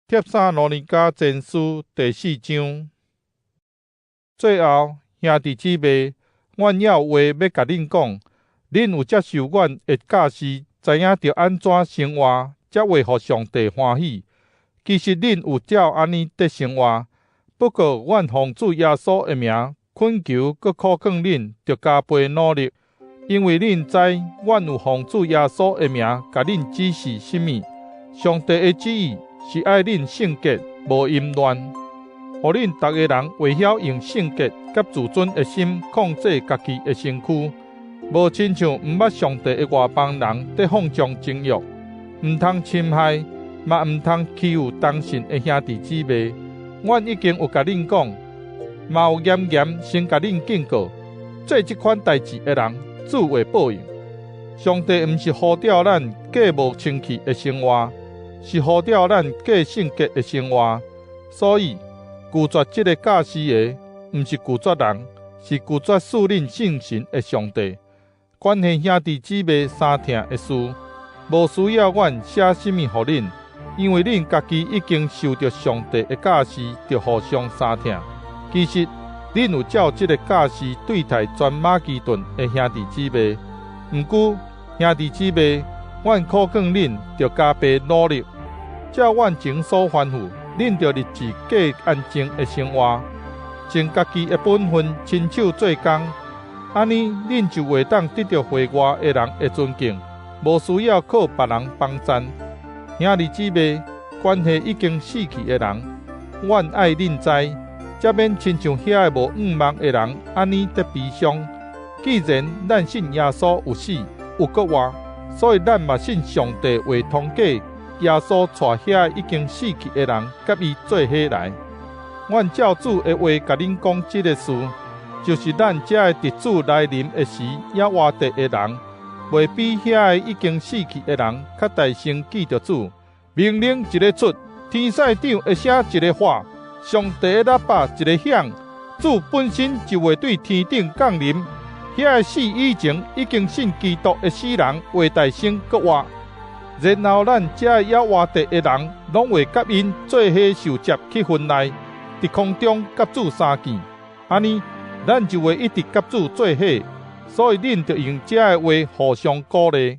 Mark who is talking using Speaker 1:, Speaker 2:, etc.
Speaker 1: 帖撒羅尼迦前書第四章。最後，兄弟姊妹，阮猶有話欲共恁講，恁有接受阮的教示，知影著按怎生活，才會予上帝歡喜。其實恁有照按呢佇生活，不過阮奉主耶穌的名懇求，閣苦勸恁，著加倍努力，因為恁知阮有奉主耶穌的名共恁指示啥物。上帝的旨意是愛恁聖潔，無淫亂，予恁逐个人會曉用聖潔佮自尊的心控制家己的身軀，無親像毋捌上帝的外邦人佇放縱情欲，毋通侵害，嘛毋通欺負同信的兄弟姊妹。阮已經有共恁講，嘛有嚴嚴先共恁警告，做這款代誌的人，主會報應。上帝毋是呼召咱過無清氣的生活，是呼召咱過聖潔的生活。所以拒絕這个教示的，毋是拒絕人，是拒絕賜恁聖神的上帝。關係兄弟姊妹相疼的事，無需要阮寫啥物予恁，因為恁家己已經受著上帝的教示，著互相相疼。其實恁有照這个教示對待全馬其頓的兄弟姊妹。毋過兄弟姊妹，阮苦勸恁著加倍努力，照阮前所吩咐，恁著立志過安靜的生活，盡家己的本分，親手做工，按呢恁就會當得著會外的人的尊敬，無需要靠別人幫贊。兄弟姊妹，關係已經死去的人，阮愛恁知，才免親像遐个無向望的人按呢佇悲傷。既然咱信耶穌有死有閣活，所以咱嘛信上帝會通過耶穌帶遐个已經死去的人，佮伊做伙來。阮照主的話共恁講這个事，就是咱這个佇主來臨的時猶活著的人，袂比遐个已經死去的人較大先見著主。命令一个出，天使長的聲一个發，上帝的喇叭一个響，主本身就會對天頂降臨。遐个死以前已經信基督的死人會大先閣活，然後咱這个猶活著的人，攏會佮𪜶做伙受接去雲內，佇空中佮主相見。按呢，咱就會一直佮主做伙。所以恁著用這个話互相鼓勵。